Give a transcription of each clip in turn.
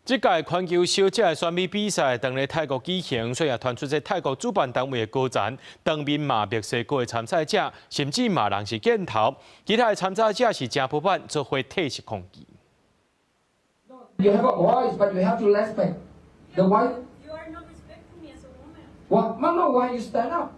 這屆環球小姐的選美比賽當咧泰國舉行，所以也傳出這泰國主辦單位的高層當面罵墨西哥的參賽者，甚至罵人是見頭。其他的參賽者是誠不滿，做伙退席抗議。 You have a voice, but you have to respect the voice. You are not respecting me as a woman. What? No, no. Why you stand up?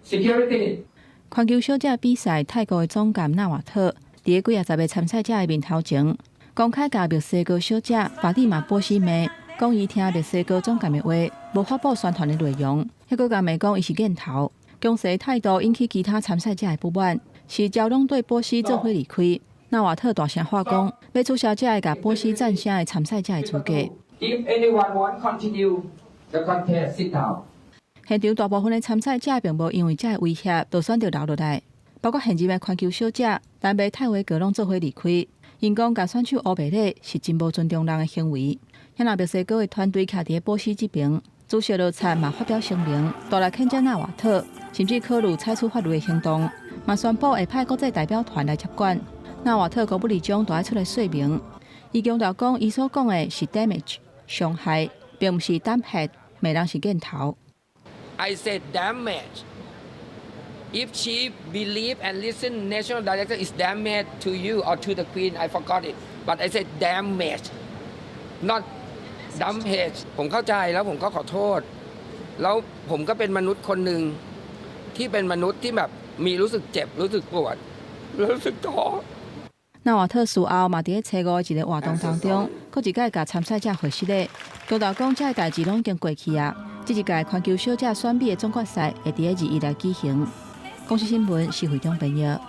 Security. 環球小姐比賽，泰國的總監納瓦特佇咧幾仔十个參賽者的面頭前，公開共墨西哥小姐法蒂瑪波斯罵，講伊聽墨西哥總監的話，無發布宣傳的內容，猶閣共罵講伊是見頭，強勢態度引起其他參賽者的不滿，是招攏對波斯做伙離開。納瓦特大聲喊講，欲取消這个共波斯贊聲的參賽者的資格。 If anyone want continue the contest, sit down. 現場大部分的參賽者並無因為這个威脅，就選擇留落來，包括現任的環球小姐丹麥泰維格攏做伙離開。𪜶講共選手烏白禮是真無尊重人的行為。遐若墨西哥的團隊徛佇咧波斯這邊，主席羅察嘛發表聲明，大力譴責納瓦特，甚至考慮採取法律的行動，嘛宣布會派國際代表團來接管。納瓦特高不離將都愛出來說明，伊強調講，伊所講的是 damage 傷害，並毋是 dumbhead 罵人是見頭。 I said damage. If she believe and listen, national director is damage to you or to the queen, I forgot it. But I said damage, not dumbhead. ผมเข้าใจแล้วผมก็ขอโทษ แล้วผมก็เป็นมนุษย์คนหนึ่งที่เป็นมนุษย์ที่แบบมีรู้สึกเจ็บรู้สึกปวดรู้สึกท้อ 納瓦特事後嘛，佇咧初五的一个活動當中，閣一擺共參賽者回失禮，強調講這个代誌攏已經過去啊。這一屆環球小姐選美的總決賽會佇咧21來舉行。公視新聞施惠中編譯。